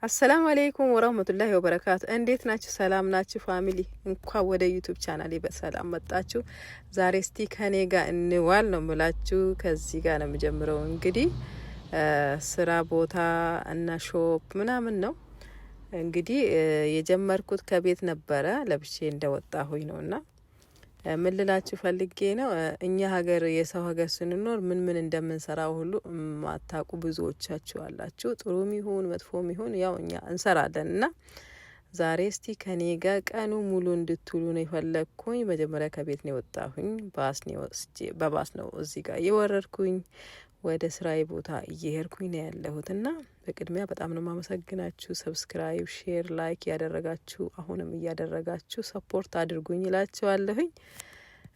السلام عليكم ورحمة الله وبركاته። እንዴት ናችሁ? ሰላም ናችሁ family? እንኳን ወደ YouTube ቻናሌ በሰላም መጣችሁ። ዛሬ እስቲ ከኔ ጋር እንዋል ነው ምላችሁ። ከዚህ ጋር ነው የምጀምረው። እንግዲህ ስራ ቦታ እና shop ምናምን ነው እንግዲህ የጀመርኩት፣ ከቤት ነበረ ለብሼ እንደወጣሁኝ ነው። እና ምን ልላችሁ ፈልጌ ነው፣ እኛ ሀገር የሰው ሀገር ስንኖር ምን ምን እንደምንሰራው ሁሉ ማታውቁ ብዙዎቻችሁ አላችሁ። ጥሩም ይሁን መጥፎም ይሁን ያው እኛ እንሰራለን። እና ዛሬ እስቲ ከኔ ጋር ቀኑ ሙሉ እንድትውሉ ነው የፈለግኩኝ። መጀመሪያ ከቤት ነው የወጣሁኝ። ባስ ነው ወስጄ በባስ ነው እዚህ ጋር እየወረድኩኝ ወደ ስራዬ ቦታ እየሄድኩኝ ነው ያለሁት። እና በቅድሚያ በጣም ነው የማመሰግናችሁ። Subscribe፣ share፣ like ያደረጋችሁ፣ አሁንም እያደረጋችሁ support አድርጉኝ እላችኋለሁኝ።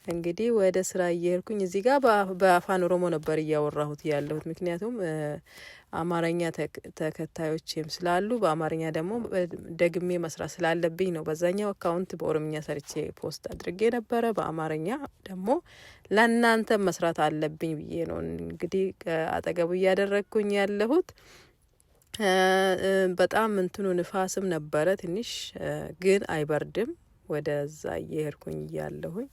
እንግዲህ ወደ ስራ እየሄድኩኝ እዚህ ጋር በአፋን ኦሮሞ ነበር እያወራሁት ያለሁት፣ ምክንያቱም አማርኛ ተከታዮቼም ስላሉ በአማርኛ ደግሞ ደግሜ መስራት ስላለብኝ ነው። በዛኛው account በኦሮምኛ ሰርቼ post አድርጌ ነበረ። በአማርኛ ደግሞ ለእናንተ መስራት አለብኝ ብዬ ነው እንግዲህ አጠገቡ እያደረግኩኝ ያለሁት። በጣም እንትኑ ንፋስም ነበረ ትንሽ፣ ግን አይበርድም። ወደዛ እየሄድኩኝ እያለሁኝ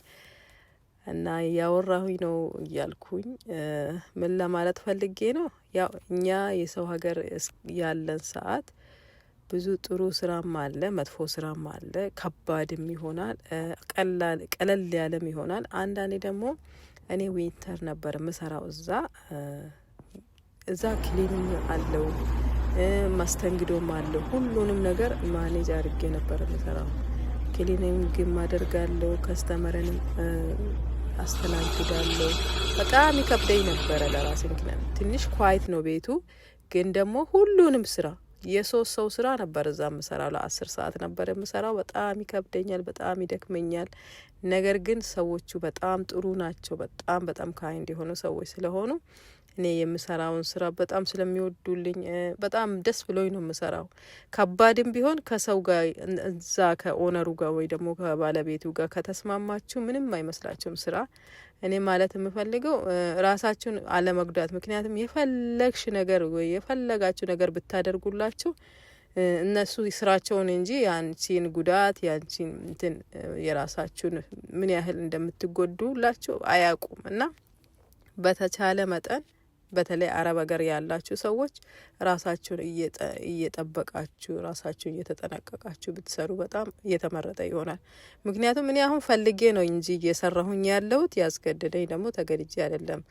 እና እያወራሁኝ ነው እያልኩኝ ምን ለማለት ፈልጌ ነው፣ ያው እኛ የሰው ሀገር ያለን ሰዓት ብዙ ጥሩ ስራም አለ፣ መጥፎ ስራም አለ። ከባድም ይሆናል፣ ቀላል ቀለል ያለም ይሆናል። አንዳንዴ ደግሞ እኔ waiter ነበር የምሰራው እዛ። Cleaning አለው፣ ማስተንግዶም አለው። ሁሉንም ነገር manage አድርጌ ነበር የምሰራው። Cleaning ም አደርጋለሁ፣ customer ንም አስተናግዳለሁ። በጣም ይከብደኝ ነበረ ለራሴ፣ ምክንያት ትንሽ quiet ነው ቤቱ፣ ግን ደግሞ ሁሉንም ስራ የሶስት ሰው ስራ ነበር እዛ የምሰራው። ለ10 ሰዓት ነበር የምሰራው። በጣም ይከብደኛል፣ በጣም ይደክመኛል። ነገር ግን ሰዎቹ በጣም ጥሩ ናቸው። በጣም በጣም kind የሆኑ ሰዎች ስለሆኑ፣ እኔ የምሰራውን ስራ በጣም ስለሚወዱልኝ በጣም ደስ ብሎኝ ነው የምሰራው። ከባድም ቢሆን ከሰው ጋር እዛ ከ owner ኡ ጋር ወይ ደግሞ ከባለቤቱ ጋር ከተስማማችሁ ምንም አይመስላችሁም ስራ። እኔ ማለት የምፈልገው ራሳችሁን አለመጉዳት። ምክንያቱም የፈለግሽ ነገር ወይ የፈለጋችሁ ነገር ብታደርጉላችሁ እነሱ ስራቸውን እንጂ ያንቺን ጉዳት፣ ያንቺን እንትን፣ የራሳችሁን ምን ያህል እንደምትጎዱላችሁ አያውቁም። እና በተቻለ መጠን በተለይ አረብ ሀገር ያላችሁ ሰዎች ራሳችሁን እየጠበቃችሁ፣ ራሳችሁን እየተጠነቀቃችሁ ብትሰሩ በጣም እየተመረጠ ይሆናል። ምክንያቱም እኔ አሁን ፈልጌ ነው እንጂ እየሰራሁኝ ያለሁት፣ ያስገደደኝ ደግሞ ተገድጄ አይደለም።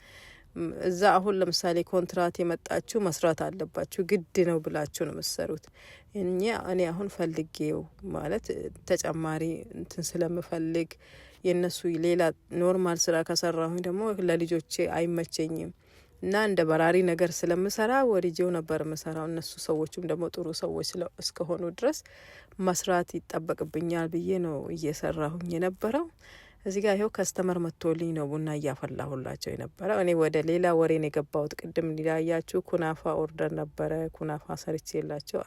እዛ አሁን ለምሳሌ ኮንትራት የመጣችሁ መስራት አለባችሁ፣ ግድ ነው ብላችሁ ነው የምትሰሩት። እኔ አሁን ፈልጌው ማለት ተጨማሪ እንትን ስለምፈልግ፣ የእነሱ ሌላ normal ስራ ከሰራሁኝ ደግሞ ለልጆቼ አይመቸኝም እና እንደ በራሪ ነገር ስለምሰራ ወድጄው ነበር የምሰራው። እነሱ ሰዎቹም ደግሞ ጥሩ ሰዎች እስከሆኑ ድረስ መስራት ይጠበቅብኛል ብዬ ነው እየሰራሁኝ የነበረው። እዚህ ጋር ይኸው customer መጥቶልኝ ነው ቡና እያፈላሁላቸው የነበረው። እኔ ወደ ሌላ ወሬ ነው የገባሁት። ቅድም እንዳያችሁ ኩናፋ order ነበረ። ኩናፋ ሰርቼላቸው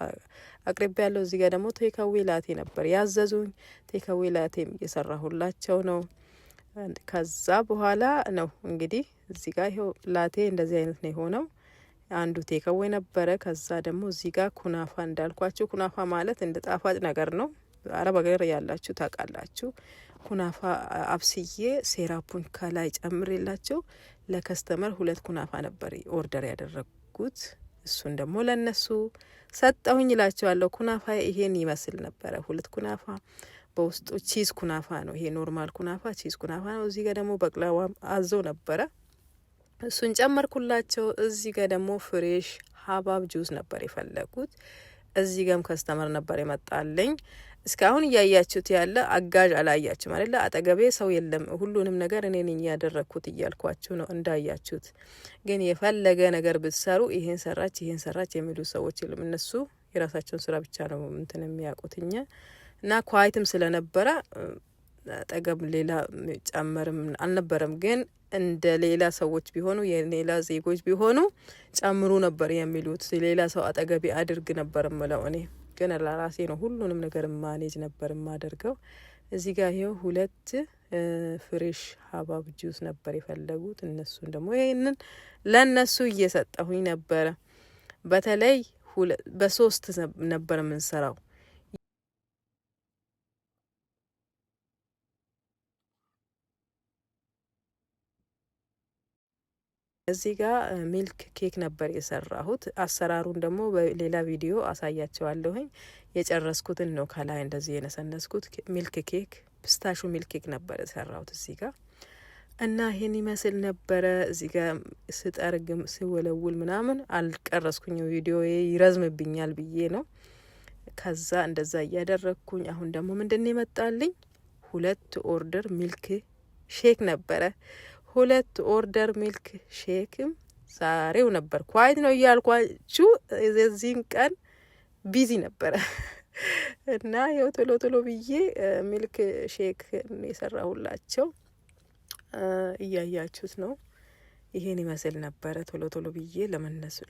አቅርቤ ያለው። እዚህ ጋር ደግሞ takeaway latte ነበር ያዘዙኝ። Takeaway latte ም እየሰራሁላቸው ነው። ከዛ በኋላ ነው እንግዲህ እዚህ ጋር ይኸው ላቴ እንደዚህ አይነት ነው የሆነው። አንዱ takeaway ነበረ። ከዛ ደግሞ እዚህ ጋር ኩናፋ እንዳልኳችሁ፣ ኩናፋ ማለት እንደ ጣፋጭ ነገር ነው። አረብ ሀገር ያላችሁ ታውቃላችሁ። ኩናፋ አብስዬ syrup ኡን ከላይ ጨምሬላቸው ለ customer ሁለት ኩናፋ ነበር order ያደረጉት። እሱን ደግሞ ለነሱ ሰጠሁኝ እላቸዋለሁ። ኩናፋ ይሄን ይመስል ነበረ። ሁለት ኩናፋ፣ በውስጡ cheese ኩናፋ ነው። ይሄ normal ኩናፋ፣ cheese ኩናፋ ነው። እዚህ ጋር ደግሞ በቅላዋ አዘው ነበረ። እሱን ጨመርኩላቸው። እዚህ ጋር ደግሞ fresh ሀባብ ጁስ ነበር የፈለጉት። እዚህ ጋም customer ነበር የመጣልኝ። እስካሁን እያያችሁት ያለ አጋዥ አላያችሁም አይደለ? አጠገቤ ሰው የለም። ሁሉንም ነገር እኔ ነኝ ያደረግኩት እያልኳችሁ ነው እንዳያችሁት። ግን የፈለገ ነገር ብትሰሩ ይሄን ሰራች፣ ይሄን ሰራች የሚሉ ሰዎች የሉም። እነሱ የራሳቸውን ስራ ብቻ ነው እንትን የሚያውቁት። እኛ እና quiet ም ስለነበረ አጠገብ ሌላ ጨመርም አልነበረም። ግን እንደ ሌላ ሰዎች ቢሆኑ፣ የሌላ ዜጎች ቢሆኑ ጨምሩ ነበር የሚሉት። ሌላ ሰው አጠገቤ አድርግ ነበር ምለው። እኔ ግን ለራሴ ነው ሁሉንም ነገር manage ነበር የማደርገው። እዚህ ጋር ይኸው ሁለት fresh ሀባብ ጁስ ነበር የፈለጉት። እነሱን ደግሞ ይህንን ለእነሱ እየሰጠሁኝ ነበረ። በተለይ በሶስት ነበር የምንሰራው። እዚህ ጋር milk cake ነበር የሰራሁት። አሰራሩን ደግሞ በሌላ ቪዲዮ አሳያችኋለሁኝ። የጨረስኩትን ነው ከላይ እንደዚህ የነሰነስኩት። Milk cake፣ pistachio milk cake ነበር የሰራሁት እዚህ ጋር እና ይሄን ይመስል ነበረ። እዚህ ጋር ስጠርግም ስወለውል ምናምን አልቀረጽኩኝም፣ ቪዲዮ ይረዝምብኛል ብዬ ነው። ከዛ እንደዛ እያደረግኩኝ አሁን ደግሞ ምንድን የመጣልኝ ሁለት order milk shake ነበረ። ሁለት order milk shake ም ዛሬው ነበር። Quiet ነው እያልኳችሁ የዚህን ቀን busy ነበረ እና ይኸው ቶሎ ቶሎ ብዬ milk shake የሰራሁላቸው እያያችሁት ነው። ይሄን ይመስል ነበረ። ቶሎ ቶሎ ብዬ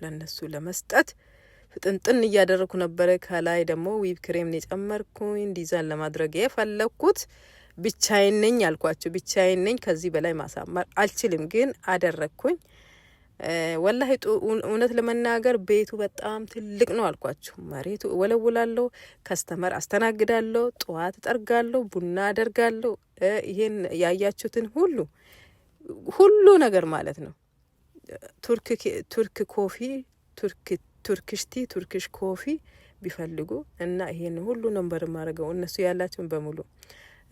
ለነሱ ለመስጠት ፍጥንጥን እያደረኩ ነበረ። ከላይ ደግሞ whip cream የጨመርኩኝ ዲዛይን ለማድረግ የፈለግኩት ብቻዬን ነኝ አልኳችሁ፣ ብቻዬን ነኝ። ከዚህ በላይ ማሳመር አልችልም፣ ግን አደረግኩኝ። ወላሂ እውነት ለመናገር ቤቱ በጣም ትልቅ ነው አልኳችሁ። መሬቱ እወለውላለሁ፣ customer አስተናግዳለሁ፣ ጠዋት እጠርጋለሁ፣ ቡና አደርጋለሁ። ይሄን ያያችሁትን ሁሉ ሁሉ ነገር ማለት ነው። Turk coffee፣ Turkish tea፣ Turkish coffee ቢፈልጉ እና ይሄን ሁሉ ነበር የማደርገው እነሱ ያላቸውን በሙሉ።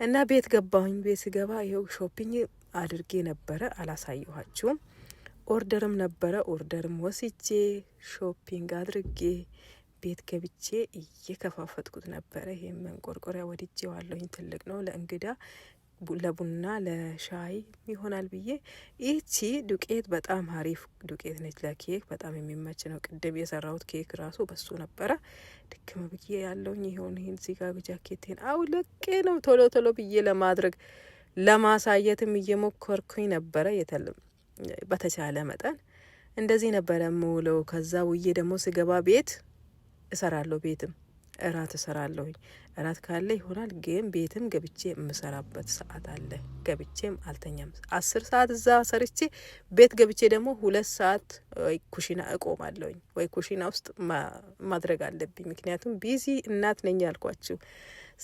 እና ቤት ገባሁኝ። ቤት ስገባ ይኸው shopping አድርጌ ነበረ፣ አላሳየኋችሁም። Order ም ነበረ። Order ም ወስጄ shopping አድርጌ ቤት ገብቼ እየከፋፈትኩት ነበረ። ይሄን መንቆርቆሪያ ወድጄዋለሁኝ። ትልቅ ነው፣ ለእንግዳ ለቡና ለሻይ ይሆናል ብዬ። ይህቺ ዱቄት በጣም አሪፍ ዱቄት ነች። ለኬክ በጣም የሚመች ነው። ቅድም የሰራሁት ኬክ ራሱ በሱ ነበረ። ድክም ብዬ ያለውኝ ይሆን ይህን እዚህ ጋር ጃኬቴን አውልቄ ነው ቶሎ ቶሎ ብዬ ለማድረግ ለማሳየትም እየሞከርኩኝ ነበረ። በተቻለ መጠን እንደዚህ ነበረ የምውለው። ከዛ ውዬ ደግሞ ስገባ ቤት እሰራለሁ፣ ቤትም እራት እሰራለሁኝ። እራት ካለ ይሆናል፣ ግን ቤትም ገብቼ የምሰራበት ሰዓት አለ። ገብቼም አልተኛም። 10 ሰዓት እዛ ሰርቼ ቤት ገብቼ ደግሞ 2 ሰዓት ወይ ኩሽና እቆማለሁኝ ወይ ኩሽና ውስጥ ማድረግ አለብኝ። ምክንያቱም busy እናት ነኝ ያልኳችሁ።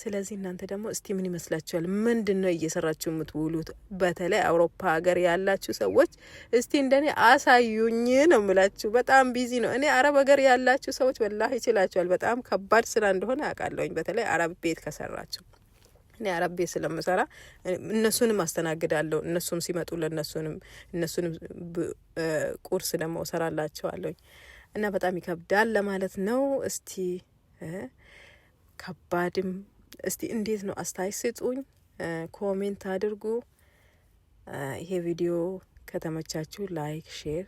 ስለዚህ እናንተ ደግሞ እስቲ ምን ይመስላችኋል? ምንድን ነው እየሰራችሁ የምትውሉት? በተለይ አውሮፓ ሀገር ያላችሁ ሰዎች እስቲ እንደኔ አሳዩኝ ነው ምላችሁ። በጣም busy ነው። እኔ አረብ ሀገር ያላችሁ ሰዎች ወላሂ ይችላችኋል። በጣም ከባድ ስራ እንደሆነ አውቃለሁኝ። በተለይ አረብ ቤት ከሰራችሁ፣ እኔ አረብ ቤት ስለምሰራ እነሱንም አስተናግዳለሁ። እነሱም ሲመጡ ለእነሱንም እነሱንም ቁርስ ደግሞ እሰራላቸዋለሁኝ እና በጣም ይከብዳል ለማለት ነው። እስቲ ከባድም እስቲ እንዴት ነው አስተያየት ስጡኝ፣ comment አድርጉ። ይሄ ቪዲዮ ከተመቻችሁ like፣ share፣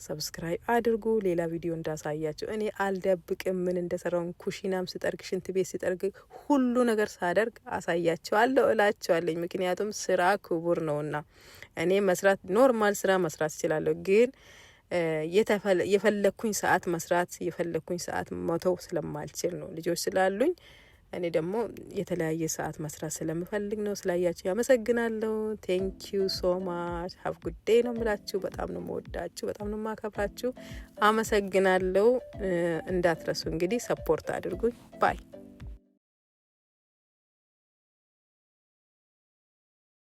subscribe አድርጉ። ሌላ ቪዲዮ እንዳሳያችሁ እኔ አልደብቅም ምን እንደሰራውን። ኩሽናም ስጠርግ፣ ሽንት ቤት ስጠርግ፣ ሁሉ ነገር ሳደርግ አሳያችኋለሁ እላችኋለኝ። ምክንያቱም ስራ ክቡር ነውና እኔ መስራት normal ስራ መስራት እችላለሁ፣ ግን የፈለግኩኝ ሰዓት መስራት የፈለግኩኝ ሰዓት መተው ስለማልችል ነው። ልጆች ስላሉኝ እኔ ደግሞ የተለያየ ሰዓት መስራት ስለምፈልግ ነው። ስላያችሁ ያመሰግናለሁ። Thank you so much, have good day ነው የምላችሁ። በጣም ነው የምወዳችሁ፣ በጣም ነው የማከብራችሁ። አመሰግናለሁ። እንዳትረሱ እንግዲህ support አድርጉኝ። Bye.